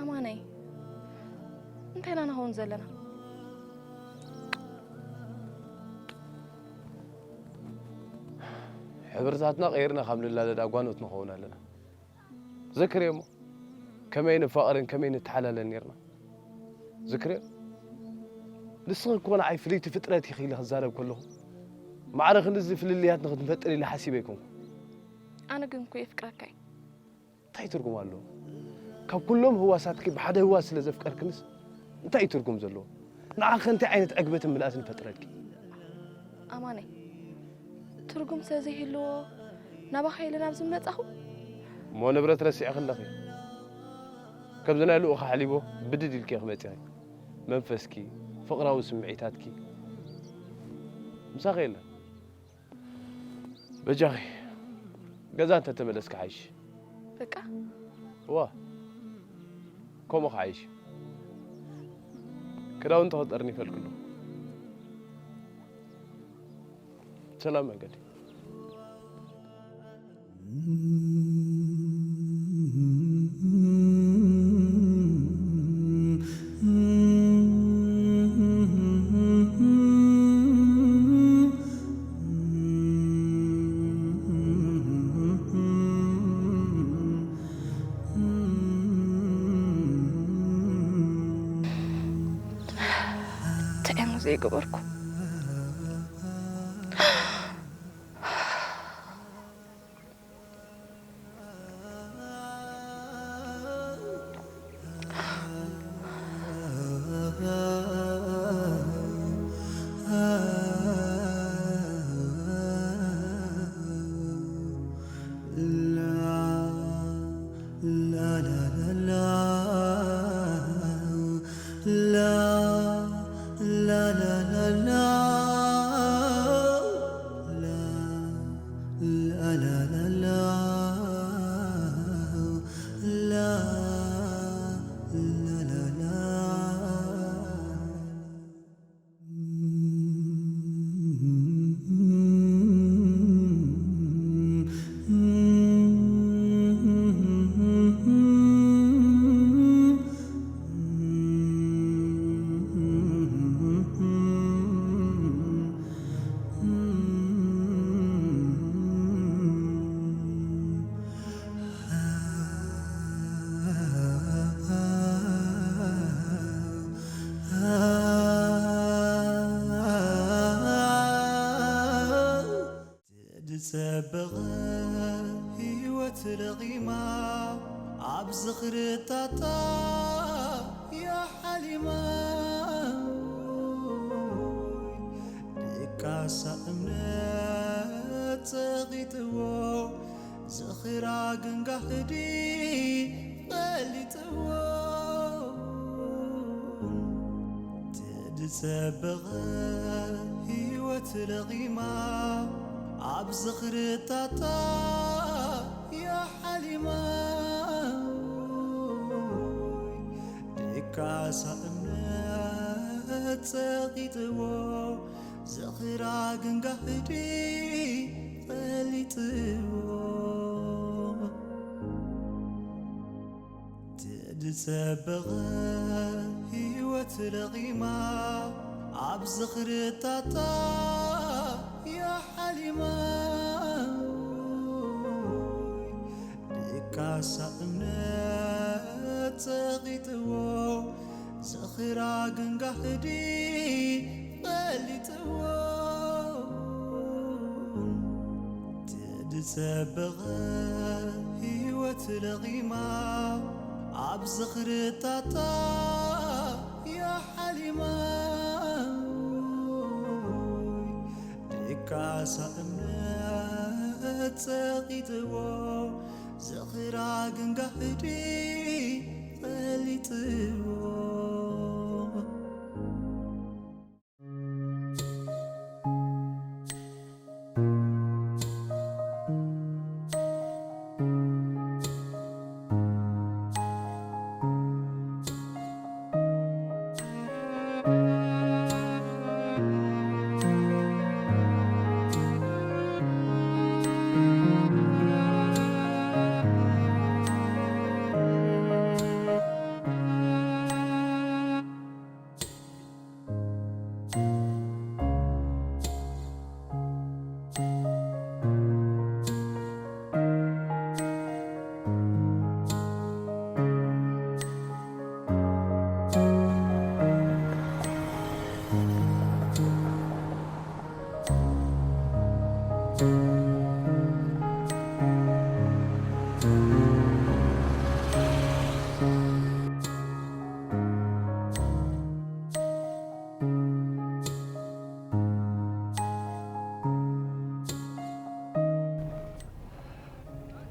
ኣማነይ፣ እንታይ ኢና ንኸውን ዘለና? ሕብርታትና ቀይርና ካብ ንላለድ ኣጓኖት ንኸውን ኣለና። ዝክርዮ እሞ፣ ከመይ ንፋቐርን ከመይ ንተሓላለን ነርና። ዝክርዮ፣ ንስኺ እኮ ንዓይ ፍልይቲ ፍጥረት ኢኺ ኢለ ክዛረብ ከለኹ፣ ማዕረ ክንድዚ ፍልልያት ንኽንፈጥር ኢለ ሓሲበ ኣይኮንኩ። ኣነ ግን እኮ የፍቅረካ እየ። እንታይ ትርጉም ኣለዎ? ካብ ኩሎም ህዋሳትኪ ብሓደ ህዋስ ስለ ዘፍቀርክንስ እንታይ እዩ ትርጉም ዘለዎ? ንዓኸ እንታይ ዓይነት ዕግበትን ምልኣትን ፈጥረልኪ? ኣማነይ፣ ትርጉም ስለ ዘይህልዎ ናባኻ ኢለ ናብዚ መጻኹ። እሞ ንብረት ረሲዕኺ ኣለኺ። ከምዚ ናይ ልኡኻ ሓሊቦ ብድድ ኢልኪ ክመጺኺ። መንፈስኪ፣ ፍቕራዊ ስምዒታትኪ ምሳኺ የለን። በጃኺ፣ ገዛ እንተ ተመለስኪ ሓይሽ። በቃ? እዋ፣ ከምኡ ክሓይሽ። ክዳውንቲ ክጠርኒፈልኪ ኣለኹ። ሰላም መንገዲ። እንታይ እሞ ዘይገበርኩ? ዝጸበቐ ህይወት ለቒማ ኣብ ዝኽርታታ እያ ሓሊማ። ድቃሳ እምነት ጸቒጥዎ፣ ዝኽራ ግን ጋህዲ ፈሊጥዎ። ዝጸበቐ ህይወት ለቒማ ኣብ ዝኽርታታ እያ ሓሊማ። ድቃሳ እምነት ጸቒጥዎ፣ ዝኽራ ግን ጋህዲ ፈሊጥዎ። ዝጸበቐ ህይወት ለቒማ ኣብ ዝኽርታታ እያ ሓሊማ። ድቃሳ እምነት ጸቒጥዎ፣ ዝኽራ ግን ጋህዲ ፈሊጥዎ። ዝጸበቐ ህይወት ለቒማ ኣብ ዝኽርታታ እያ ሓሊማ። ድቃሳ እምነት ጸቒጥዎ፣ ዝኽራ ግን ጋህዲ ፈሊጥዎ።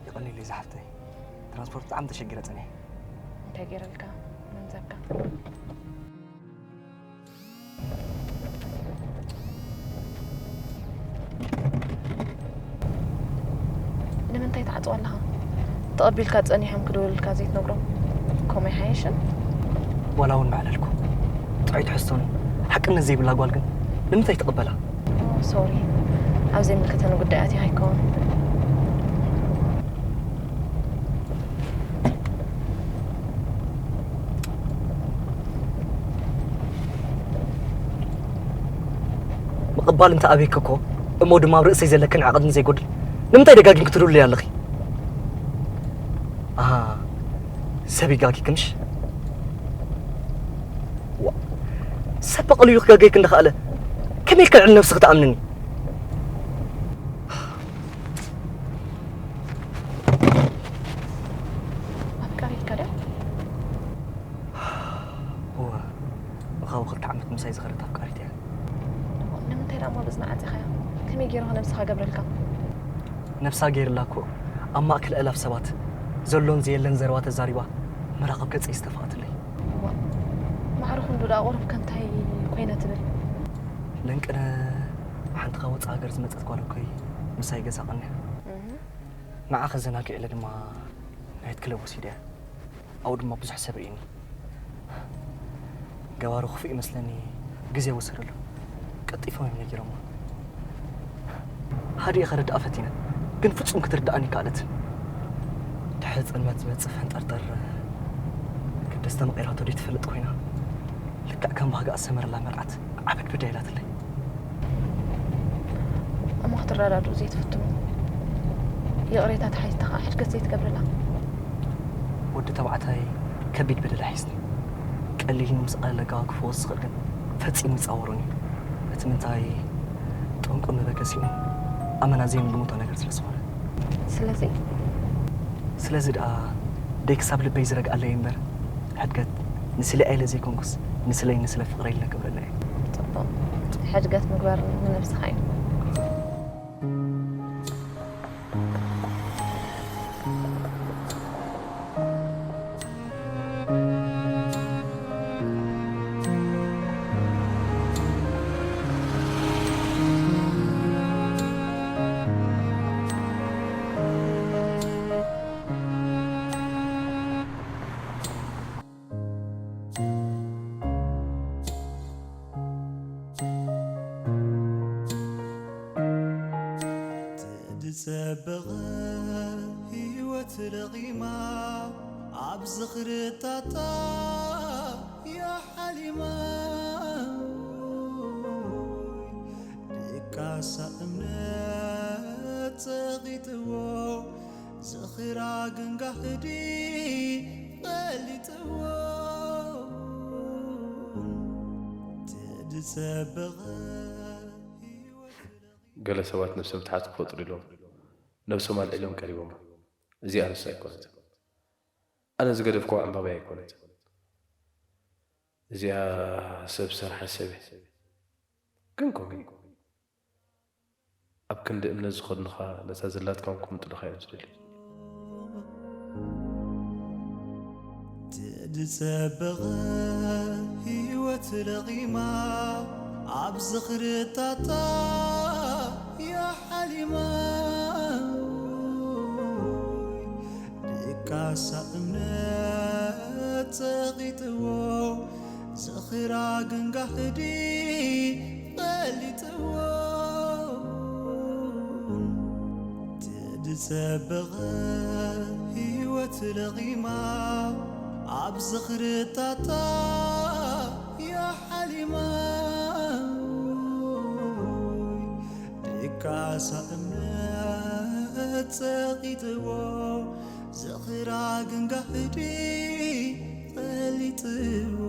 የቐንየለይ ዝሓፍተይ፣ ትራንስፖርት ብጣዕሚ ተሸጊረ ጸኒሐ። እንታይ ገይረልካ? መምዘካ? ንምንታይ ትዓጽዋ ኣለኻ? ተቐቢልካ ጸኒሖም ክድውሉልካ ዘይትነግሮም? ከምኡ ይሓይሽን? ዋላ እውን ባዕለልኩ ጥዑይ ትሕዝቶን ሓቅነት ዘይብላ ጓል ግን ንምንታይ ትቕበላ? ሶሪ፣ ኣብ ዘይምልከተኒ ጉዳያት ይሃይከውን። ምቕባል እንተ ኣበይኪ እኮ እሞ ድማ ኣብ ርእሰይ ዘለክን ዓቐድን ዘይጎድል ንምንታይ ደጋጊምኪ ትድውልለይ ኣለኺ? ኣሃ፣ ሰብ ይጋጊ ክምሽ? ዋ፣ ሰብ ብቐሊሉ ክጋገየኪ እንዳኸኣለ ከመይ ኢልካ ልዕሊ ነብስኺ ትኣምንኒ? ኣፍቃሪትካ ድያ? እወ፣ እኻዊ ክልተ ዓመት ምሳይ ዝኸደት ኣፍቃሪት እያ። ንምንታይ ደኣ እሞ ርእስና ዓጺኻያ? ከመይ ገይረ ነብስኻ ገብረልካ? ነብሳ ገይርላ እኮ ኣብ ማእከል ኣእላፍ ሰባት ዘሎን ዘየለን ዘረባ ተዛሪባ መራኸብ ገጸይ ዝተፋእትለይ። እዋ፣ ማዕረ ክንዱ ደኣ ቁሩብ ከ እንታይ ኮይነ ትብል? ለንቅነ ሓንቲ ካብ ወጻኢ ሃገር ዝመጸት ጓል እኮ እዩ ምሳይ ገዛ ቀኒያ። እህ። ንዓ ከዘናግዕ ኢለ ድማ ናይት ክለብ ወሲደያ። ኣብኡ ድማ ብዙሕ ሰብ ርእኒ። ገባሩ ክፉእ ይመስለኒ፣ ግዜ ወሰደሉ። ቀልጢፎም እዮም ነጊሮማ። ሃዲኤ ከረድኣ ፈቲነ፣ ግን ፍጹም ክትርድኣኒ ኣይከኣለትን። ድሕሪ ጽልመት ዝመጽእ ፈንጠርጠር ክደስተ መቒራቶ ደይትፈልጥ ኮይና፣ ልክዕ ከም ባህጊ ኣሰመረላ መርዓት ዓበድበድ ኣይላትለይ። እሞ ክትረዳድኡ ዘይትፍትኑ? ይቕሬታ ተሓቲትካ ኸዓ ሕድገት ዘይትገብርላ? ወዲ ተባዕታይ ከቢድ በደል ኣሒዝኒ። ቀሊል ኢሉ ምስ ቀለለ ኣገባብ ክፍወስ ዝኽእል ግን ፈጺሙ ይጻወሮን እዩ። እቲ ምንታይ ጠንቁ መበገሲኡ ኣመና ዘይምግምቶ ነገር ስለ ዝኾነ። ስለዚ? ስለዚ ደኣ ደይ ክሳብ ልበይ ዝረግኣለይ እምበር ሕድገት ንስለይ ኢለ ዘይኮንኩስ ንስለይ ንስለ ፍቕረይ ኢለ ክብረላ እየ። ጽቡቕ። ሕድገት ምግባር ንነብስኻ እዩ። ትድጸበቐ ህይወት ለቒማ ኣብ ዝኽርታታ ያሓሊማ ድቃሳ እምነት ጸቒጥዎ ዝኽራ ግን ጋህዲ ፈሊጥዎ ትድጸበቐ ህይወት ገለ ሰባት ነብሰ ምትሓት ክፈጥሩ ኢሎም ነብሶም ኣልዒሎም ቀሪቦማ። እዚኣ ንሳ ኣይኮነትን። ኣነ ዝገደፍክዋ ዕምባባይ ኣይኮነትን። እዚኣ ሰብ ሰርሓ ሰብ እያ። ግን ከምኡ እዩ። ኣብ ክንዲ እምነት ዝኸድኑኻ ነታ ዘላትካ እውን ክምጥሉኻ እዮም ዝደልዩ። ትድጸበቐ ህይወት ለቒማ ኣብ ዝኽርታታ ያሓሊማ ድቃሳ እምነት ጸቒጥዎ ዝኽራ ግን ጋህዲ ፈሊጥዎ ትድጸበቐ ህይወት ለቒማ ኣብ ዝኽርታታ ያሓሊማ ድቃሳ እምነት ጸቒጥዎ ዝኽራ ግን ጋህዲ ፈሊጥዎ።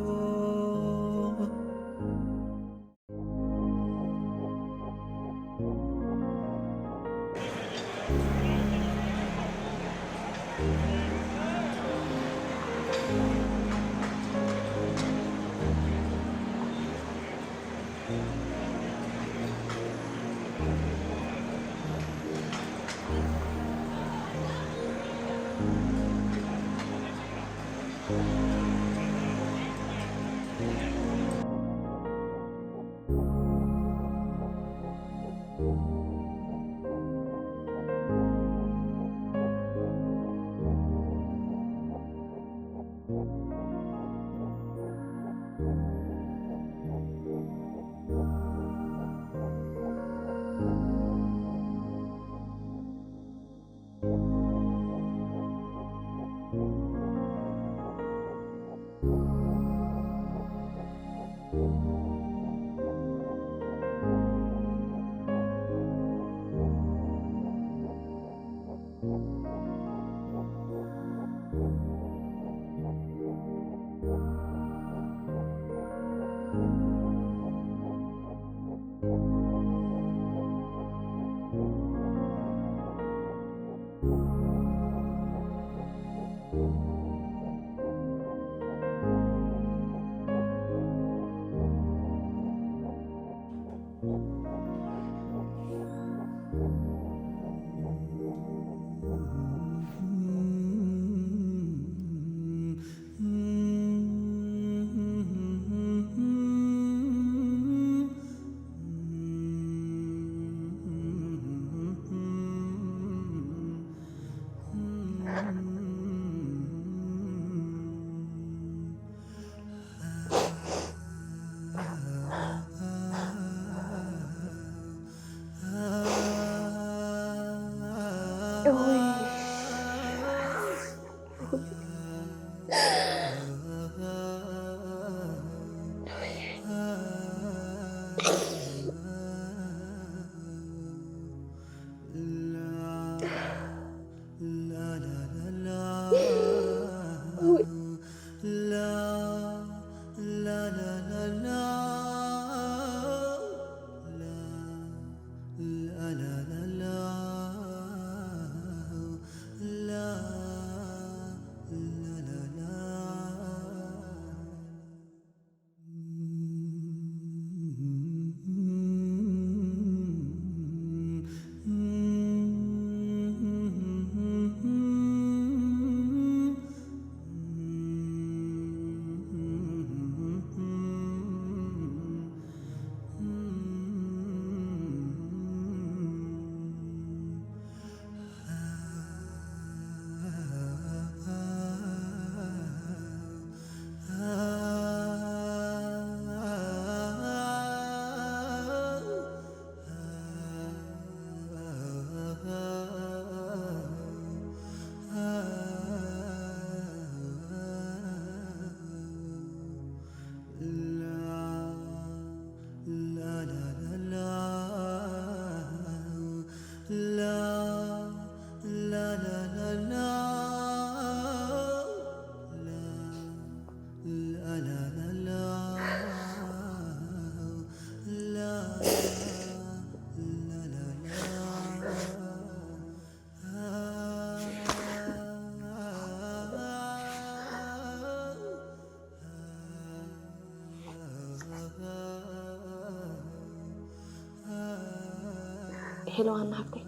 ሄሎ ሃና ሓፍተይ፣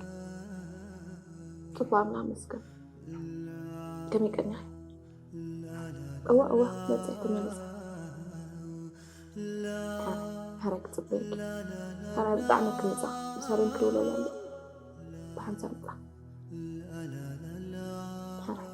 ጽቡቕ ኣምላኽ መስገን። ከመይ ቀኒኺ? እዋ እዋ፣ መጽእ ተመሊሰ። ሓራይ ክጽበየኪ። ሓራይ ብጣዕሚ ክምጻ፣ ብሳሮን ክድውለላ ኣሎ። ብሓንሳብ ምጻ። ሓራይ።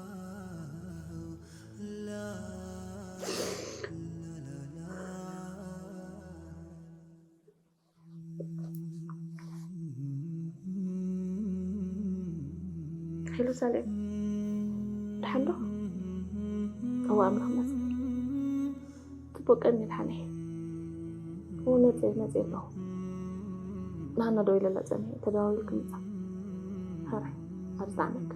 ሄሎ ሳሌም፣ ደሓን ዶ? እዋ ኣምላኽ ይመስገን። ጽቡቕ ቀኒ ደሓን እየ። እዎ መጽእ መጽእ ኣለኹ። ንሃና ደዊለላ ጸኒሐ፣ ተደዋዊሉ ክምጻ። ሓራይ፣ ኣብ ዝጠዓመክ።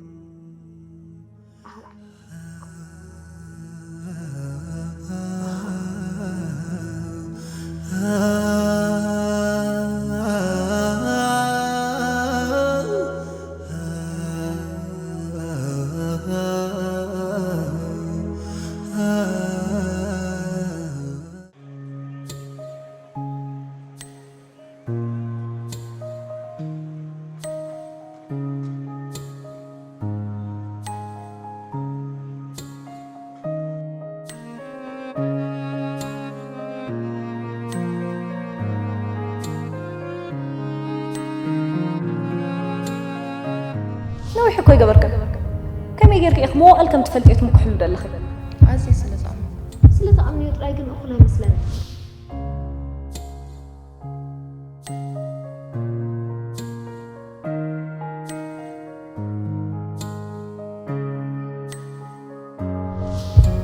እኮ ይገበርከ። ከመይ ጌርክ ኢኽ መዋእል ከም ትፈልጥዮ ትምክሕሉ ዘለኺ? ኣዝየ ስለ ዝኣምኖ። ስለ ትኣምንዮ ጥራይ ግን እኹል ኣይመስለንን።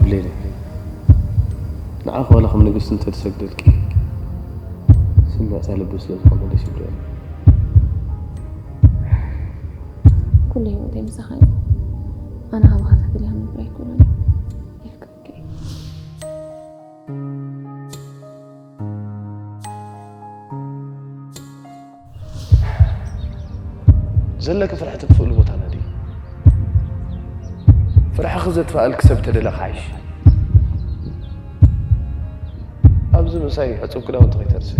ብሌን፣ ንዓኺ ዋላ ከም ንግስቲ እንተዝሰግደልኪ፣ ስምዕታ ልቢ ስለ ዝኾነ ደስ ይብለኒ። ኩሉ ህይወተይ ምሳኻ እዩ። ኣነ ካባኻ ተፈልየ ክነብር ኣይክእሎን እየ። የፍቅረካ እየ። ዘለኪ ፍርሒ ትጥፍእሉ ቦታ ናዲ። ፍርሕኺ ዘጥፍኣልኪ ሰብ ተደለኺ ሓይሽ። ኣብዚ ምሳይ ሕጹብ ክዳውንቲ ከይተርስዒ።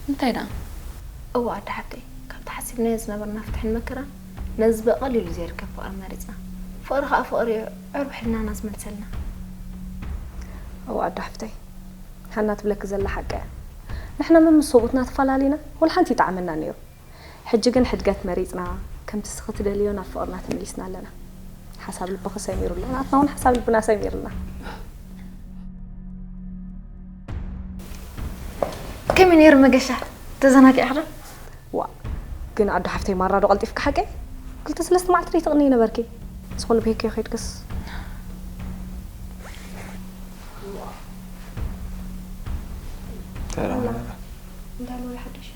እንታይ ደኣ? እወ ኣደ ሓብተይ፣ ካብቲ ሓሲብናዮ ዝነበርና ፍትሕን መከራን ነዚ ብቐሊሉ ዘይርከብ ፍቕሪ መሪጽና። ፍቕሪ ከኣ ፍቕሪ እዩ፣ ዕሩብ ሕልናና ዝመልሰልና። እወ ኣደ ሓፍተይ፣ ሃና ትብለኪ ዘላ ሓቂ እያ። ንሕና መምስ ሰብኡትና ተፈላሊና ወላ ሓንቲ ይጥዓመና ነይሩ። ሕጂ ግን ሕድገት መሪጽና፣ ከምቲ እስኺ ትደልዮ ናብ ፍቕርና ተመሊስና ኣለና። ሓሳብ ልብኺ ሰሚሩ ኣሎ፣ ናትና እውን ሓሳብ ልብና ሰሚሩልና። ከመይ ነይሩ መገሻ? ተዘናጊዕኺ ዶ? ዋእ፣ ግን ኣዶ ሓፍተይ ማራ ዶ ቀልጢፍኪ ሓቀይ? ክልተ ሰለስተ መዓልቲ ደይትቕንይ ነበርኪ። እዚ ኩሉ ብሄኪዮ ከይድክስ። ተራመረ። እንዳለ ወላ ሓድሽ።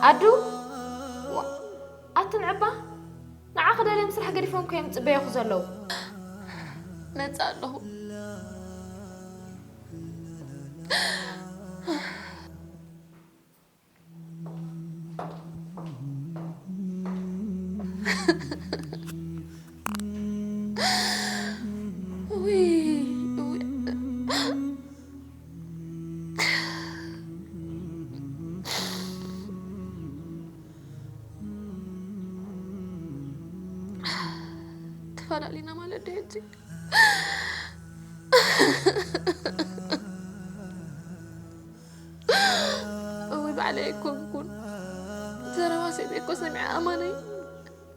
ኣዱ፣ ዋ፣ ኣትን ዕባ ንዓኺ ደልዮም ስራሕ ገዲፎም ከዮም ጽበዮኺ ዘለዉ። መጻ ኣለኹ። ውይ፣ ውይ። ተፈላለና ማለት ድዩ ሕጂ? እውይ፣ ባዕለይ ኣይኮንኩን። ዘረባ ሰበይ እኮ ሰሚዐ ኣማነይ።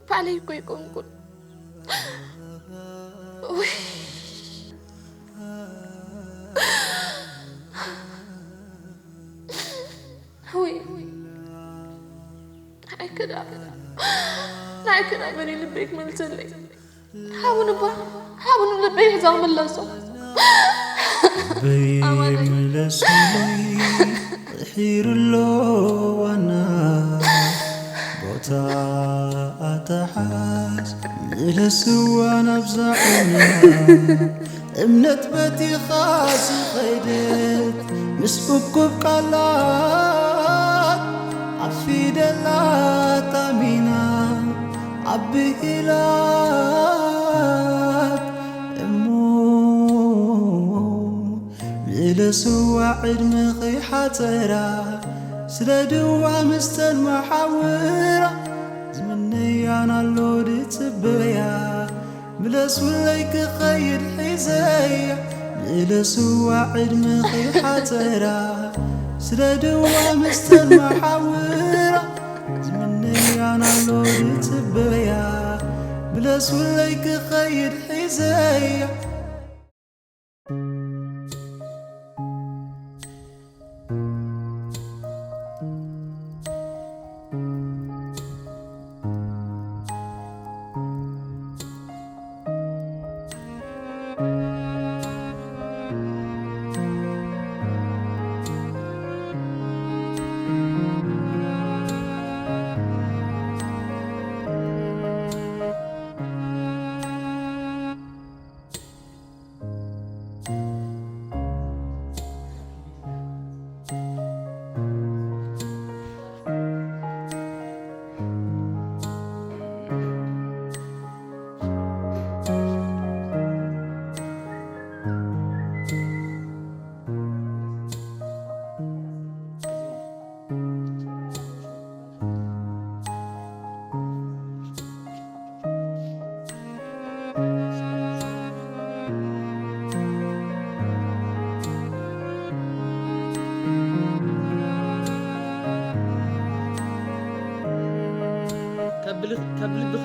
ባዕለይ እኮ ኣይኮንኩን። እውይ። እውይ። ንዓይ ክዳ፣ ንዓይ ክዳ መን እዩ ልበይ ክመልሰለይ? ሓውን እባ፣ ሓውን ልበይ ሒዛ ክምለሶ። ልበይ ኣማነይ። ምለሱለይ፣ ድሒሩ ኣሎ ዋና ቦታ ኣተሓዝ። ምለስዋ ናብዛ ዑና፣ እምነት በቲኻ ዝኸይደት፣ ምስ እኩብ ቃላት፣ ኣብ ፊደላት ኣሚና፣ ኣብ ብሂላት እሞ ምለስዋ ዕድመ ከይሓጸራ፣ ስደድዋ ምስተን መሓውራ፣ ዝምነያን ኣሎ ድጽበያ። ምለሱለይ ክኸይድ ሒዘያ፣ ምለስዋ ዕድመ ከይሓጸራ፣ ስደድዋ ምስተን መሓውራ፣ ዝምነያን ኣሎ ዝጽበያ፣ ምለሱለይ ክኸይድ ሒዘያ። ካብ ልብኺ